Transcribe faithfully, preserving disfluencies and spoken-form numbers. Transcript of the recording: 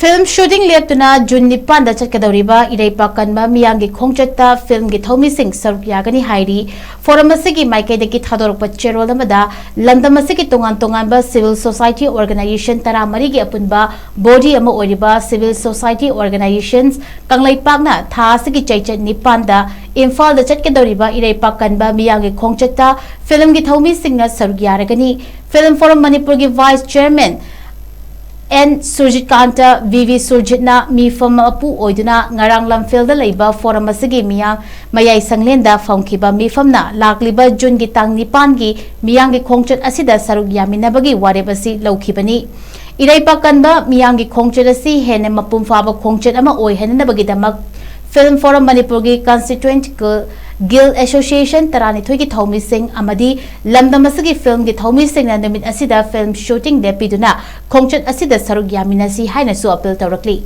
Film shooting ꯂꯦꯞꯇꯨꯅ June ꯅꯤꯄꯥꯟꯗ ꯆꯠꯀꯗꯧꯔꯤꯕ ꯏꯔꯩꯄꯥꯛ ꯀꯟꯕ ꯃꯤꯌꯥꯝꯒꯤ ꯈꯣꯡꯆꯠꯇ ꯐꯤꯜꯝꯒꯤ ꯊꯧꯃꯤꯁꯤꯡ ꯁꯔꯨꯛ ꯌꯥꯒꯅꯤ ꯍꯥꯏꯔꯤ꯫ ꯐꯣꯔꯝ ꯑꯁꯤꯒꯤ ꯃꯥꯏꯀꯩꯗꯒꯤ ꯊꯥꯗꯣꯔꯛꯄ ꯆꯦꯔꯣꯜ ꯑꯃꯗ ꯂꯝꯗꯝ ꯑꯁꯤꯒꯤ ꯇꯣꯉꯥꯟ ꯇꯣꯉꯥꯟꯕ civil society organization ꯇꯔꯥꯃꯔꯤꯒꯤ ꯑꯄꯨꯟꯕ body ꯑꯃ ꯑꯣꯏꯔꯤꯕ civil society organizations ꯀꯪꯂꯩꯄꯥꯛꯅ ꯊꯥ ꯑꯁꯤꯒꯤ ꯆꯩꯆꯠ ꯅꯤꯄꯥꯟꯗ ꯏꯝꯐꯥꯜꯗ ꯆꯠꯀꯗꯧꯔꯤꯕ ꯏꯔꯩꯄꯥꯛ ꯀꯟꯕ ꯃꯤꯌꯥꯝꯒꯤ ꯈꯣꯡꯆꯠꯇ ꯐꯤꯜꯝꯒꯤ ꯊꯧꯃꯤꯁꯤꯡꯅ ꯁꯔꯨꯛ ꯌꯥꯔꯒꯅꯤ꯫ ꯐꯤꯜꯝ ꯐꯣꯔꯝ ꯃꯅꯤꯄꯨꯔꯒꯤ vice chairman N Surjitkanta V V ꯁꯨꯔꯖꯤꯠꯅ ꯃꯤꯐꯝ ꯃꯄꯨ ꯑꯣꯏꯗꯨꯅ ꯉꯔꯥꯡ ꯂꯝꯐꯦꯜꯗ ꯂꯩꯕ ꯐꯣꯔꯝ ꯑꯁꯤꯒꯤ ꯃꯤꯌꯥꯝ ꯃꯌꯥꯏ ꯁꯪꯂꯦꯟꯗ ꯐꯝꯈꯤꯕ ꯃꯤꯐꯝꯅ ꯂꯥꯛꯂꯤꯕ ꯖꯨꯟꯒꯤ ꯇꯥꯡ ꯅꯤꯄꯥꯟꯒꯤ ꯃꯤꯌꯥꯝꯒꯤ ꯈꯣꯡꯆꯠ ꯑꯁꯤꯗ ꯁꯔꯨꯛ ꯌꯥꯃꯤꯟꯅꯕꯒꯤ ꯋꯥꯔꯦꯞ ꯑꯁꯤ ꯂꯧꯈꯤꯕꯅꯤ꯫ ꯏꯔꯩꯄꯥꯛ ꯀꯟꯕ ꯃꯤꯌꯥꯝꯒꯤ ꯈꯣꯡꯆꯠ ꯑꯁꯤ ꯍꯦꯟꯅ ꯃꯄꯨꯡ ꯐꯥꯕ ꯈꯣꯡꯆꯠ ꯑꯃ ꯑꯣꯏꯍꯟꯅꯕꯒꯤꯗꯃꯛ ꯐꯤꯜꯝ ꯐꯣꯔꯝ ꯃꯅꯤꯄꯨꯔꯒꯤ constituent guild association ꯇꯔꯥꯅꯤꯊꯣꯏꯒꯤ ꯊꯧꯃꯤꯁꯤꯡ ꯑꯃꯗꯤ ꯂꯝꯗꯝ ꯑꯁꯤꯒꯤ ꯐꯤꯜꯝꯒꯤ ꯊꯧꯃꯤꯁꯤꯡꯅ ꯅꯨꯃꯤꯠ ꯑꯁꯤꯗ ꯐꯤꯜꯝ ꯁꯨꯇꯤꯡ ꯂꯦꯞꯄꯤꯗꯨꯅ ꯈꯣꯡꯆꯠ ꯑꯁꯤꯗ ꯁꯔꯨꯛ ꯌꯥꯃꯤꯟꯅꯁꯤ ꯍꯥꯏꯅꯁꯨ ꯑꯄꯤꯜ ꯇꯧꯔꯛꯂꯤ꯫